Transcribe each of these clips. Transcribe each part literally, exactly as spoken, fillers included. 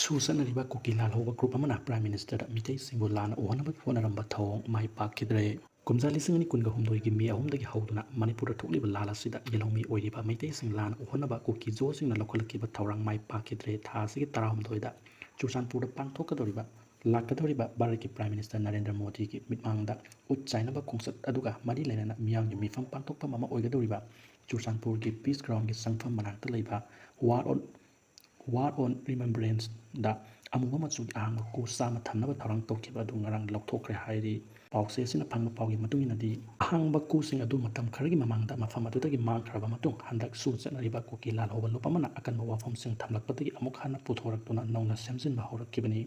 ꯁꯨ ꯆꯠꯅꯔꯤꯕ ꯀꯨꯀꯤ ꯂꯥꯜꯍꯧꯕ ꯒ꯭ꯔꯨꯞ ꯑꯃꯅ ꯄ꯭ꯔꯥꯏꯝ ꯃꯤꯅꯤꯁꯇꯔꯗ ꯃꯤꯇꯩꯁꯤꯡꯕꯨ ꯂꯥꯟꯅ ꯎꯍꯟꯅꯕ ꯍꯣꯠꯅꯔꯝꯕ ꯊꯧꯑꯣꯡ ꯃꯥꯏ ꯄꯥꯛꯈꯤꯗ꯭ꯔꯦ꯫ ꯀꯨꯝꯖꯥ ꯂꯤꯁꯤꯡ ꯑꯅꯤ ꯀꯨꯟꯒ ꯍꯨꯝꯗꯣꯏꯒꯤ ꯃꯦ ꯑꯍꯨꯝꯗꯒꯤ ꯍꯧꯗꯨꯅ ꯃꯅꯤꯄꯨꯔꯗ ꯊꯣꯛꯂꯤꯕ ꯂꯥꯜ ꯑꯁꯤꯗ ꯌꯦꯜꯍꯧꯃꯤ ꯑꯣꯏꯔꯤꯕ ꯃꯩꯇꯩꯁꯤꯡ ꯂꯥꯟꯅ ꯎꯍꯟꯅꯕ ꯀꯨꯀꯤ ꯖꯣꯁꯤꯡꯅ ꯂꯧꯈꯠꯂꯛꯈꯤꯕ ꯊꯧꯔꯥꯡ ꯃꯥꯏ ꯄꯥꯛꯈꯤꯗ꯭ꯔꯦ꯫ ꯊꯥ ꯑꯁꯤꯒꯤ ꯇꯔꯥꯍꯨꯝꯗꯣꯏꯗ ꯆꯨꯔꯆꯥꯟꯄꯨꯔꯗ ꯄꯥꯡꯊꯣꯛꯀꯗꯧꯔꯤꯕ, ꯂꯥꯛꯀꯗꯧꯔꯤꯕ ꯚꯥꯔꯠꯀꯤ ꯄ꯭ꯔꯥꯏꯝ ꯃꯤꯅꯤꯁꯇꯔ ꯅꯔꯦꯟꯗ꯭ꯔ ꯃꯣꯗꯤꯒꯤ ꯃꯤꯠꯃꯥꯡꯗ ꯎꯠ ꯆꯥꯏꯅꯕ ꯈꯣꯡꯆꯠ ꯑꯗꯨꯒ ꯃꯔꯤ ꯂꯩꯅꯅ ꯃꯤꯌꯥꯝꯒꯤ ꯃꯤꯐꯝ ꯄꯥꯡꯊꯣꯛꯐꯝ ꯑꯃ ꯑꯣꯏꯒꯗꯧꯔꯤꯕ ꯆꯨꯔꯆꯥꯟꯄꯨꯔꯒꯤ ꯄꯤꯁ ꯒ꯭ꯔꯥꯎꯟꯒꯤ ꯆꯪꯐꯝ ꯃꯅꯥꯛꯇ ꯂꯩꯕ ꯋꯥꯔ ꯑꯣꯟ ꯋꯥꯔ ꯑꯣꯟ ꯔꯤꯃꯦꯝꯕ꯭ꯔꯦꯟꯁꯗ ꯑꯃꯨꯕ ꯃꯆꯨꯒꯤ ꯑꯍꯥꯡꯕ ꯀꯨ ꯆꯥꯝꯃ ꯊꯝꯅꯕ ꯊꯧꯔꯥꯡ ꯇꯧꯈꯤꯕ ꯑꯗꯨ ꯉꯔꯥꯡ ꯂꯧꯊꯣꯛꯈ꯭ꯔꯦ ꯍꯥꯏꯔꯤ꯫ ꯄꯥꯎꯆꯦ ꯑꯁꯤꯅ ꯐꯪꯕ ꯄꯥꯎꯒꯤ ꯃꯇꯨꯡ ꯏꯟꯅꯗꯤ, ꯑꯍꯥꯡꯕ ꯀꯨꯁꯤꯡ ꯑꯗꯨ ꯃꯇꯝ ꯈꯔꯒꯤ ꯃꯃꯥꯡꯗ ꯃꯐꯝ ꯑꯗꯨꯗꯒꯤ ꯃꯥꯡꯈ꯭ꯔꯕ ꯃꯇꯨꯡ, ꯍꯟꯗꯛ ꯁꯨ ꯆꯠꯅꯔꯤꯕ ꯀꯨꯀꯤ ꯂꯥꯜꯍꯧꯕ ꯂꯨꯞ ꯑꯃꯅ ꯑꯀꯟꯕ ꯋꯥꯐꯝꯁꯤꯡ ꯊꯝꯂꯛꯄꯗꯒꯤ ꯑꯃꯨꯛ ꯍꯟꯅ ꯄꯨꯊꯣꯔꯛꯇꯨꯅ ꯅꯧꯅ ꯁꯦꯝꯖꯤꯟꯕ ꯍꯧꯔꯛꯈꯤꯕꯅꯤ꯫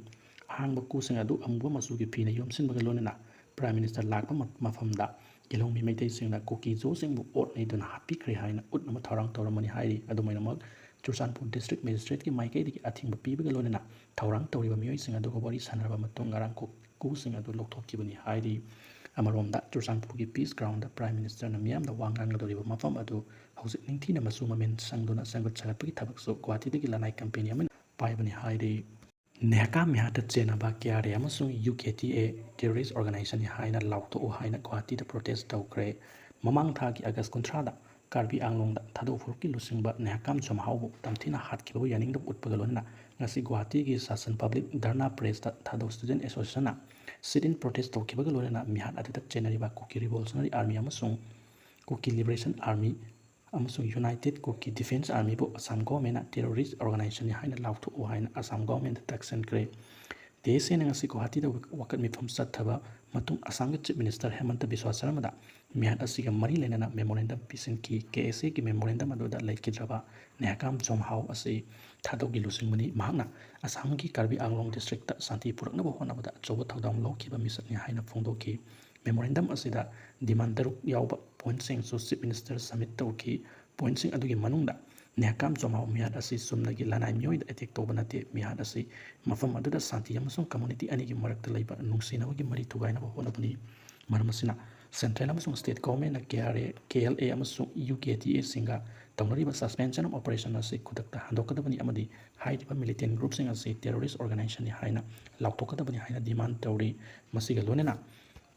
ꯑꯍꯥꯡꯕ ꯀꯨꯁꯤꯡ ꯑꯗꯨ ꯑꯃꯨꯕ ꯃꯆꯨꯒꯤ ꯐꯤꯅ ꯌꯣꯝꯁꯤꯟꯕꯒ ꯂꯣꯏꯅꯅ ꯄ꯭ꯔꯥꯏꯝ ꯃꯤꯅꯤꯁꯇꯔ ꯂꯥꯛꯄ ꯃ-, ꯃꯐꯝꯗ ꯌꯦꯜꯍꯧꯃꯤ ꯃꯩꯇꯩꯁꯤꯡꯅ ꯀꯨꯀꯤ ꯖꯣꯁꯤꯡꯕꯨ ꯑꯣꯠ ꯅꯩꯗꯨꯅ ꯍꯥꯠꯄꯤꯈ꯭ꯔꯦ ꯍꯥꯏꯅ ꯎꯠꯅꯕ ꯊꯧꯔꯥꯡ ꯇꯧꯔꯝꯕꯅꯤ ꯍꯥꯏꯔꯤ꯫ ꯑꯗꯨꯃꯥꯏꯅꯃꯛ ꯆꯨꯔꯆꯥꯟꯄꯨꯔ ꯗꯤꯁꯇ꯭ꯔꯤꯛ ꯃꯦꯖꯤꯁꯇ꯭ꯔꯦꯠꯀꯤ ꯃꯥꯏꯀꯩꯗꯒꯤ ꯑꯊꯤꯡꯕ ꯄꯤꯕꯒ ꯂꯣꯏꯅꯅ ꯊꯧꯔꯥꯡ ꯇꯧꯔꯤꯕ ꯃꯤꯑꯣꯏꯁꯤꯡ ꯑꯗꯨꯒ ꯋꯥꯔꯤ ꯁꯥꯟꯅꯔꯕ ꯃꯇꯨꯡ ꯉꯔꯥꯡ ꯀꯨ-, ꯀꯨꯁꯤꯡ ꯑꯗꯨ ꯂꯧꯊꯣꯛꯈꯤꯕꯅꯤ ꯍꯥꯏꯔꯤ꯫ ꯑꯃꯔꯣꯝꯗ ꯆꯨꯔꯆꯥꯟꯄꯨꯔꯒꯤ ꯄꯤꯁ ꯒ꯭ꯔꯥꯎꯟꯗ ꯄ꯭ꯔꯥꯏꯝ ꯃꯤꯅꯤꯁꯇꯔꯅ ꯃꯤꯌꯥꯝꯗ ꯋꯥ ꯉꯥꯡꯒꯗꯧꯔꯤꯕ ꯃꯐꯝ ꯑꯗꯨ ꯍꯧꯖꯤꯛ ꯅꯤꯡꯊꯤꯅ ꯃꯆꯨ ꯃꯃꯦꯟ ꯁꯪꯗꯨꯅ ꯁꯦꯝꯒꯠ ꯁꯥꯒꯠꯄꯒꯤ ꯊꯕꯛꯁꯨ ꯒꯨꯋꯥꯍꯥꯇꯤꯗꯒꯤ ꯂꯅꯥꯏ ꯀꯝꯄꯦꯅꯤ ꯑꯃꯅ ꯄꯥꯏꯕꯅꯤ ꯍꯥꯏꯔꯤ꯫ ꯅꯦꯍꯀꯥꯝ ꯃꯤꯍꯥꯠꯇ ꯆꯦꯟꯅꯕ ꯀꯦ ꯑꯥꯔ ꯑꯦ ꯑꯃꯁꯨꯡ U K T A terrorist ꯑꯣꯔꯒꯅꯥꯏꯖꯦꯁꯟꯅꯤ ꯍꯥꯏꯅ ꯂꯥꯎꯊꯣꯛꯎ ꯍꯥꯏꯅ ꯒꯨꯋꯥꯍꯥꯇꯤꯗ ꯄ꯭ꯔꯣꯇꯦꯁ ꯇꯧꯈ꯭ꯔꯦ꯫ ꯃꯃꯥꯡ ꯊꯥꯒꯤ ꯑꯥꯒꯁ ꯀꯨꯟꯊ꯭ꯔꯥꯗ ꯀꯥꯔꯕꯤ ꯑꯥꯡꯂꯣꯡꯗ ꯊꯥꯗꯣꯛ ꯐꯨꯔꯨꯞꯀꯤ ꯂꯨꯆꯤꯡꯕ ꯅꯦꯍꯀꯥꯝ ꯖꯣꯝꯍꯥꯎꯕꯨ ꯇꯝꯊꯤꯅ ꯍꯥꯠꯈꯤꯕꯕꯨ ꯌꯥꯅꯤꯡꯗꯕ ꯎꯠꯄꯒ ꯂꯣꯏꯅꯅ ꯉꯁꯤ ꯒꯨꯋꯥꯍꯥꯇꯤꯒꯤ ꯁꯥꯁꯟ ꯄꯕ꯭ꯂꯤꯛ ꯙꯔꯅꯥ ꯄ꯭ꯔꯦꯁꯇ ꯊꯥꯗꯣꯛ ꯁ꯭ꯇꯨꯗꯦꯟꯠ ꯑꯦꯁꯣꯁꯤꯌꯦꯁꯟꯅ ꯁꯤꯠ ꯏꯟ ꯄ꯭ꯔꯣꯇꯦꯁ ꯇꯧꯈꯤꯕꯒ ꯂꯣꯏꯅꯅ ꯃꯤꯍꯥꯠ ꯑꯗꯨꯗ ꯆꯦꯟꯅꯔꯤꯕ ꯀꯨꯀꯤ ꯔꯤꯚꯣꯂꯨꯁꯅꯔꯤ ꯑꯥꯔꯃꯤ ꯑꯃꯁꯨꯡ ꯀꯨꯀꯤ ꯂꯤꯕꯔꯦꯁꯟ ꯑꯥꯔꯃꯤ ꯑꯃꯁꯨꯡ ꯌꯨꯅꯥꯏꯇꯦꯗ ꯀꯨꯀꯤ ꯗꯤꯐꯦꯟꯁ ꯑꯥꯔꯃꯤꯕꯨ ꯑꯁꯥꯝ ꯒꯣꯚꯔꯟꯃꯦꯟꯠꯅ ꯇꯦꯔꯣꯔꯤꯁ꯭ꯠ ꯑꯣꯔꯒꯅꯥꯏꯖꯦꯁꯟꯅꯤ ꯍꯥꯏꯅ ꯂꯥꯎꯊꯣꯛꯎ ꯍꯥꯏꯅ ꯑꯁꯥꯝ ꯒꯣꯚꯔꯟꯃꯦꯟꯠꯇ ꯇꯛꯁꯤꯟꯈ꯭ꯔꯦ꯫ ꯇꯤ ꯑꯦꯁ ꯑꯦꯅ ꯉꯁꯤ ꯒꯨꯋꯥꯍꯥꯇꯤꯗ ꯋꯥꯀꯠ ꯃꯤꯐꯝ ꯆꯠꯊꯕ ꯃꯇꯨꯡ ꯑꯁꯥꯝꯒꯤ ꯆꯤꯐ ꯃꯤꯅꯤꯁꯇꯔ ꯍꯦꯃꯟꯇ ꯕꯤꯁ꯭ꯋꯥ ꯁꯔꯃꯗ ꯃꯤꯍꯥꯠ ꯑꯁꯤꯒ ꯃꯔꯤ ꯂꯩꯅꯅ ꯃꯦꯃꯣꯔꯦꯟꯗꯝ ꯄꯤꯁꯤꯟꯈꯤ꯫ ꯀꯦ ꯑꯦꯁ ꯑꯦꯒꯤ ꯃꯦꯃꯣꯔꯦꯟꯗꯝ ꯑꯗꯨꯗ ꯂꯩꯈꯤꯗ꯭ꯔꯕ ꯅꯦꯍꯀꯥꯝ ꯖꯣꯝꯍꯥꯎ ꯑꯁꯤ ꯊꯥꯗꯣꯛꯀꯤ ꯂꯨꯆꯤꯡꯕꯅꯤ꯫ ꯃꯍꯥꯛꯅ ꯑꯁꯥꯝꯒꯤ ꯀꯥꯔꯕꯤ ꯑꯥꯡꯂꯣꯡ ꯗꯤꯁꯇ꯭ꯔꯤꯛꯇ ꯁꯥꯟꯇꯤ ꯄꯨꯔꯛꯅꯕ ꯍꯣꯠꯅꯕꯗ ꯑꯆꯧꯕ ꯊꯧꯗꯥꯡ ꯂꯧꯈꯤꯕ ꯃꯤꯁꯛꯅꯤ ꯍꯥꯏꯅ ꯐꯣꯡꯗꯣꯛꯈꯤ꯫ ꯃꯦꯃꯣꯔꯦꯟꯗꯝ ꯑꯁꯤꯗ ꯗꯤꯃꯥꯟ ꯇꯔꯨꯛ ꯌꯥꯎꯕ ꯄꯣꯏꯟꯠꯁꯤꯡꯁꯨ ꯆꯤꯐ ꯃꯤꯅꯤꯁꯇꯔ ꯁꯕꯃꯤꯠ ꯇꯧꯈꯤ꯫ ꯄꯣꯏꯟꯠꯁꯤꯡ ꯑꯗꯨꯒꯤ ꯃꯅꯨꯡꯗ ꯅꯦꯍꯀꯥꯝ ꯖꯣꯝꯍꯥꯎ ꯃꯤꯍꯥꯠ ꯑꯁꯤ ꯆꯨꯝꯅꯒꯤ ꯂꯅꯥꯏ ꯃꯤꯑꯣꯏꯗ ꯑꯦꯇꯦꯛ ꯇꯧꯕ ꯅꯠꯇꯦ꯫ ꯃꯤꯍꯥꯠ ꯑꯁꯤ ꯃꯐꯝ ꯑꯗꯨꯗ ꯁꯥꯟꯇꯤ ꯑꯃꯁꯨꯡ ꯀꯝꯃ꯭ꯌꯨꯅꯤꯇꯤ ꯑꯅꯤꯒꯤ ꯃꯔꯛꯇ ꯂꯩꯕ ꯅꯨꯡꯁꯤꯅꯕꯒꯤ ꯃꯔꯤ ꯊꯨꯒꯥꯏꯅꯕ ꯍꯣꯠꯅꯕꯅꯤ꯫ ꯃꯔꯝ ꯑꯁꯤꯅ Central ꯑꯃꯁꯨꯡ state governmentꯅ K R A, K L A ꯑꯃꯁꯨꯡ U K T Aꯁꯤꯡꯒ ꯇꯧꯅꯔꯤꯕ suspension of operation ꯑꯁꯤ ꯈꯨꯗꯛꯇ ꯍꯟꯗꯣꯛꯀꯗꯕꯅꯤ ꯑꯃꯗꯤ ꯍꯥꯏꯔꯤꯕ militant groupꯁꯤꯡ ꯑꯁꯤ terrorist organizationꯅꯤ ꯍꯥꯏꯅ ꯂꯥꯎꯊꯣꯛꯀꯗꯕꯅꯤ ꯍꯥꯏꯅ demand ꯇꯧꯔꯤ꯫ ꯃꯁꯤꯒ ꯂꯣꯏꯅꯅ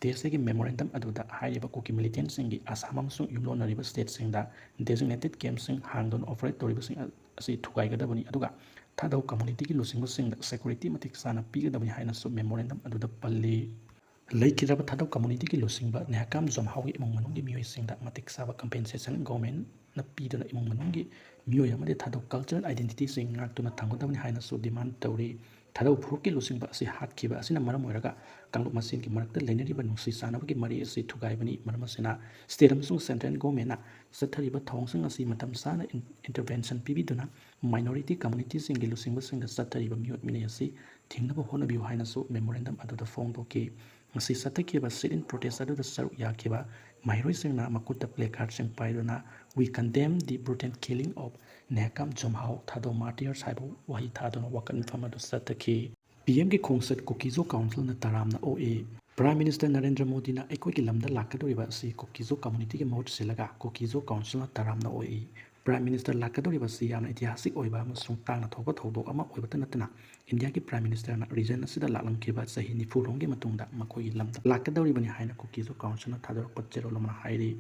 ꯗꯦꯁ ꯑꯁꯤꯒꯤ memorandum ꯑꯗꯨꯗ ꯍꯥꯏꯔꯤꯕ ꯀꯨꯀꯤ militantꯁꯤꯡꯒꯤ ꯑꯁꯥꯝ ꯑꯃꯁꯨꯡ ꯌꯨꯝꯂꯣꯟꯅꯔꯤꯕ stateꯁꯤꯡꯗ designated campꯁꯤꯡ ꯍꯥꯡꯗꯨꯅ operate ꯇꯧꯔꯤꯕꯁꯤꯡ ꯑꯁꯤ ꯊꯨꯒꯥꯏꯒꯗꯕꯅꯤ, ꯑꯗꯨꯒ ꯊꯥꯗꯧ communityꯒꯤ ꯂꯨꯆꯤꯡꯕꯁꯤꯡꯗ security ꯃꯇꯤꯛ ꯆꯥꯅ ꯄꯤꯒꯗꯕꯅꯤ ꯍꯥꯏꯅꯁꯨ memorandum ꯑꯗꯨꯗ ꯄꯜꯂꯤ꯫ ꯂꯩꯈꯤꯗ꯭ꯔꯕ ꯊꯥꯗꯧ communityꯒꯤ ꯂꯨꯆꯤꯡꯕ ꯅꯦꯍꯥꯀꯥꯝ ꯖꯣꯝꯍꯥꯎꯒꯤ ꯏꯃꯨꯡ ꯃꯅꯨꯡꯒꯤ ꯃꯤꯑꯣꯏꯁꯤꯡꯗ ꯃꯇꯤꯛ ꯆꯥꯕ compensation governmentꯅ ꯄꯤꯗꯨꯅ ꯏꯃꯨꯡ ꯃꯅꯨꯡꯒꯤ ꯃꯤꯑꯣꯏ ꯑꯃꯗꯤ ꯊꯥꯗꯧ cultural identityꯁꯤꯡ ꯉꯥꯛꯇꯨꯅ ꯊꯝꯒꯗꯕꯅꯤ ꯍꯥꯏꯅꯁꯨ demand ꯇꯧꯔꯤ꯫ ꯊꯥꯗꯧ ꯐꯨꯔꯨꯞꯀꯤ ꯂꯨꯆꯤꯡꯕ ꯑꯁꯤ ꯍꯥꯠꯈꯤꯕ ꯑꯁꯤꯅ ꯃꯔꯝ ꯑꯣꯏꯔꯒ ꯀꯥꯡꯂꯨꯞ ꯃꯁꯦꯟꯒꯤ ꯃꯔꯛꯇ ꯂꯩꯅꯔꯤꯕ ꯅꯨꯡꯁꯤ ꯆꯥꯟꯅꯕꯒꯤ ꯃꯔꯤ ꯑꯁꯤ ꯊꯨꯒꯥꯏꯕꯅꯤ꯫ ꯃꯔꯝ ꯑꯁꯤꯅ state ꯑꯃꯁꯨꯡ central governmentꯅ ꯆꯠꯊꯔꯤꯕ ꯊꯧꯑꯣꯡꯁꯤꯡ ꯑꯁꯤ ꯃꯇꯝ ꯆꯥꯅ in-, intervention ꯄꯤꯕꯤꯗꯨꯅ minority communityꯁꯤꯡꯒꯤ ꯂꯨꯆꯤꯡꯕꯁꯤꯡꯗ ꯆꯠꯊꯔꯤꯕ ꯃꯤꯑꯣꯠ ꯃꯤꯅꯩ ꯑꯁꯤ ꯊꯤꯡꯅꯕ ꯍꯣꯠꯅꯕꯤꯌꯨ ꯍꯥꯏꯅꯁꯨ memorandum ꯑꯗꯨꯗ ꯐꯣꯡꯗꯣꯛꯈꯤ꯫ ꯉꯁꯤ ꯆꯠꯊꯈꯤꯕ sit-in protest ꯑꯗꯨꯗ ꯁꯔꯨꯛ ꯌꯥꯈꯤꯕ ꯃꯍꯩꯔꯣꯏꯁꯤꯡꯅ ꯃꯈꯨꯠꯇ placardꯁꯤꯡ ꯄꯥꯏꯗꯨꯅ "We condemn the brutal killing of ꯅꯦꯍꯀꯥꯝ ꯖꯨꯝꯍꯥꯎ, Thadou martyrs" ꯍꯥꯏꯕ ꯋꯥꯍꯩ ꯊꯥꯗꯨꯅ ꯋꯥꯀꯠ ꯃꯤꯐꯝ ꯑꯗꯨ ꯆꯠꯊꯈꯤ꯫ ꯄꯤ ꯑꯦꯝꯒꯤ ꯈꯣꯡꯆꯠ ꯀꯨꯀꯤꯖꯣ councilꯅ ꯇꯔꯥꯝꯅ ꯑꯣꯛꯏ꯫ Prime Minister ꯅꯔꯦꯟꯗ꯭ꯔ ꯃꯣꯗꯤꯅ ꯑꯩꯈꯣꯏꯒꯤ ꯂꯝꯗ ꯂꯥꯛꯀꯗꯧꯔꯤꯕ ꯑꯁꯤ ꯀꯨꯀꯤꯖꯣ communityꯒꯤ ꯃꯍꯨꯠ ꯁꯤꯜꯂꯒ ꯀꯨꯀꯤꯖꯣ councilꯅ ꯇꯔꯥꯝꯅ ꯑꯣꯛꯏ꯫ Prime Minister ꯂꯥꯛꯀꯗꯧꯔꯤꯕ ꯑꯁꯤ ꯌꯥꯝꯅ ꯏꯇꯤꯍꯥꯁꯤꯛ ꯑꯣꯏꯕ ꯑꯃꯁꯨꯡ ꯇꯥꯡꯅ ꯊꯣꯛꯄ ꯊꯧꯗꯣꯛ ꯑꯃ ꯑꯣꯏꯕꯇ ꯅꯠꯇꯅ, ꯏꯟꯗꯤꯌꯥꯒꯤ Prime Ministerꯅ region ꯑꯁꯤꯗ ꯂꯥꯛꯂꯝꯈꯤꯕ ꯆꯍꯤ ꯅꯤꯐꯨ ꯔꯣꯝꯒꯤ ꯃꯇꯨꯡꯗ ꯃꯈꯣꯏꯒꯤ ꯂꯝꯗ ꯂꯥꯛꯀꯗꯧꯔꯤꯕꯅꯤ ꯍꯥꯏꯅ ꯀꯨꯀꯤꯖꯣ councilꯅ ꯊꯥꯗꯣꯔꯛꯄ ꯆꯦꯔꯣꯜ ꯑꯃꯅ ꯍꯥꯏꯔꯤ꯫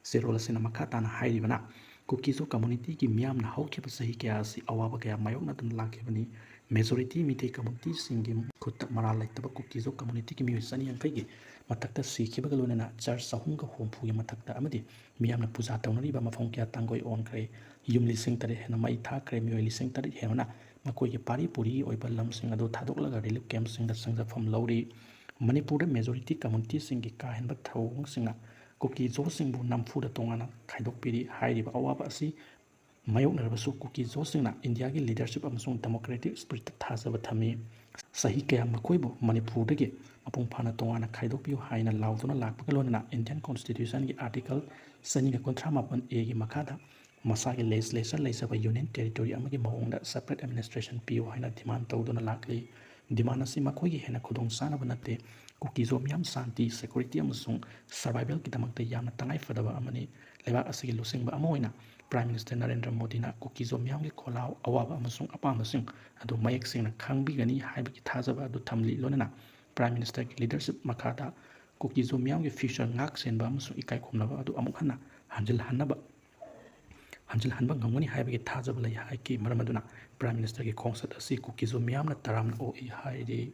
ꯆꯦꯔꯣꯜ ꯑꯁꯤꯅ ꯃꯈꯥ ꯇꯥꯅ ꯍꯥꯏꯔꯤꯕꯅ, ꯀꯨꯀꯤꯖꯣ communityꯒꯤ ꯃꯤꯌꯥꯝꯅ ꯍꯧꯈꯤꯕ ꯆꯍꯤ ꯀꯌꯥ ꯑꯁꯤ ꯑꯋꯥꯕ ꯀꯌꯥ ꯃꯥꯌꯣꯛꯅꯗꯨꯅ ꯂꯥꯛꯈꯤꯕꯅꯤ꯫ Majority ꯃꯤꯇꯩ communityꯁꯤꯡꯒꯤ ꯈꯨꯠꯇ ꯃꯔꯥꯜ ꯂꯩꯇꯕ ꯀꯨꯀꯤꯖꯣ communityꯒꯤ ꯃꯤꯑꯣꯏ ꯆꯅꯤ ꯌꯥꯡꯈꯩꯒꯤ ꯃꯊꯛꯇ ꯁꯤꯈꯤꯕꯒ ꯂꯣꯏꯅꯅ church ꯆꯍꯨꯝꯒ ꯍꯨꯝꯐꯨꯒꯤ ꯃꯊꯛꯇ ꯑꯃꯗꯤ ꯃꯤꯌꯥꯝꯅ ꯄꯨꯖꯥ ꯇꯧꯅꯔꯤꯕ ꯃꯐꯝ ꯀꯌꯥ ꯇꯥꯡꯒꯣꯏ ꯑꯣꯟꯈ꯭ꯔꯦ꯫ ꯌꯨꯝ ꯂꯤꯁꯤꯡ ꯇꯔꯦꯠ ꯍꯦꯟꯅ ꯃꯩ ꯊꯥꯈ꯭ꯔꯦ꯫ ꯃꯤꯑꯣꯏ ꯂꯤꯁꯤꯡ ꯇꯔꯦꯠ ꯍꯦꯟꯕꯅ ꯃꯈꯣꯏꯒꯤ ꯄꯥꯔꯤ ꯄꯨꯔꯤꯒꯤ ꯑꯣꯏꯕ ꯂꯝꯁꯤꯡ ꯑꯗꯨ ꯊꯥꯗꯣꯛꯂꯒ relief campꯁꯤꯡꯗ ꯆꯪꯖꯐꯝ ꯂꯧꯔꯤ꯫ ꯃꯅꯤꯄꯨꯔꯗ majority communityꯁꯤꯡꯒꯤ ꯀꯥ ꯍꯦꯟꯕ ꯊꯧꯑꯣꯡꯁꯤꯡꯅ ꯀꯨꯀꯤꯖꯣꯁꯤꯡꯕꯨ ꯅꯝꯐꯨꯗ ꯇꯣꯉꯥꯟꯅ ꯈꯥꯏꯗꯣꯛꯄꯤꯔꯤ꯫ ꯍꯥꯏꯔꯤꯕ ꯑꯋꯥꯕ ꯑꯁꯤ ꯃꯥꯌꯣꯛꯅꯔꯕꯁꯨ ꯀꯨꯀꯤꯖꯣꯁꯤꯡꯅ ꯏꯟꯗꯤꯌꯥꯒꯤ leadership ꯑꯃꯁꯨꯡ democratic spiritꯇ ꯊꯥꯖꯕ ꯊꯝꯃꯤ꯫ ꯆꯍꯤ ꯀꯌꯥ ꯃꯈꯣꯏꯕꯨ ꯃꯅꯤꯄꯨꯔꯗꯒꯤ ꯃꯄꯨꯡ ꯐꯥꯅ ꯇꯣꯉꯥꯟꯅ ꯈꯥꯏꯗꯣꯛꯄꯤꯌꯨ ꯍꯥꯏꯅ ꯂꯥꯎꯗꯨꯅ ꯂꯥꯛꯄꯒ ꯂꯣꯏꯅꯅ Indian Constitutionꯒꯤ Article ꯆꯅꯤꯒ ꯀꯨꯟꯊ꯭ꯔꯥ ꯃꯥꯄꯟ Aꯒꯤ ꯃꯈꯥꯗ ꯃꯁꯥꯒꯤ legislature ꯂꯩꯖꯕ union territory ꯑꯃꯒꯤ ꯃꯑꯣꯡꯗ separate administration ꯄꯤꯌꯨ ꯍꯥꯏꯅ demand ꯇꯧꯗꯨꯅ ꯂꯥꯛꯂꯤ꯫ Demand ꯑꯁꯤ ꯃꯈꯣꯏꯒꯤ ꯍꯦꯟꯅ ꯈꯨꯗꯣꯡ ꯆꯥꯅꯕ ꯅꯠꯇꯦ꯫ ꯀꯨꯀꯤꯖꯣ ꯃꯤꯌꯥꯝ ꯁꯥꯟꯇꯤ, ꯁꯦꯀ꯭ꯌꯨꯔꯤꯇꯤ ꯑꯃꯁꯨꯡ ꯁꯔꯚꯥꯏꯚꯦꯜꯒꯤꯗꯃꯛꯇ ꯌꯥꯝꯅ ꯇꯉꯥꯏ ꯐꯗꯕ ꯑꯃꯅꯤ꯫ ꯂꯩꯕꯥꯛ ꯑꯁꯤꯒꯤ ꯂꯨꯆꯤꯡꯕ ꯑꯃ ꯑꯣꯏꯅ Prime Minister ꯅꯔꯦꯟꯗ꯭ꯔ ꯃꯣꯗꯤꯅ ꯀꯨꯀꯤꯖꯣ ꯃꯤꯌꯥꯝꯒꯤ ꯈꯣꯜꯂꯥꯎ, ꯑꯋꯥꯕ ꯑꯃꯁꯨꯡ ꯑꯄꯥꯝꯕꯁꯤꯡ ꯑꯗꯨ ꯃꯌꯦꯛ ꯁꯦꯡꯅ ꯈꯪꯕꯤꯒꯅꯤ ꯍꯥꯏꯕꯒꯤ ꯊꯥꯖꯕ ꯑꯗꯨ ꯊꯝꯂꯤ꯫ ꯂꯣꯏꯅꯅ Prime Minister ꯒꯤ leadership ꯃꯈꯥꯗ ꯀꯨꯀꯤꯖꯣ ꯃꯤꯌꯥꯝꯒꯤ future ꯉꯥꯛ ꯁꯦꯟꯕ ꯑꯃꯁꯨꯡ ꯏꯀꯥꯏ ꯈꯨꯝꯅꯕ ꯑꯗꯨ ꯑꯃꯨꯛ ꯍꯟꯅ ꯍꯟꯖꯤꯜꯍꯟꯅꯕ, ꯍꯟꯖꯤꯜꯍꯟꯕ ꯉꯝꯒꯅꯤ ꯍꯥꯏꯕꯒꯤ ꯊꯥꯖꯕ ꯂꯩ ꯍꯥꯏꯈꯤ꯫ ꯃꯔꯝ ꯑꯗꯨꯅ Prime Minister ꯒꯤ ꯈꯣꯡꯆꯠ ꯑꯁꯤ ꯀꯨꯀꯤꯖꯣ ꯃꯤꯌꯥꯝꯅ ꯇꯔꯥꯝꯅ ꯑꯣꯛꯏ ꯍꯥꯏꯔꯤ꯫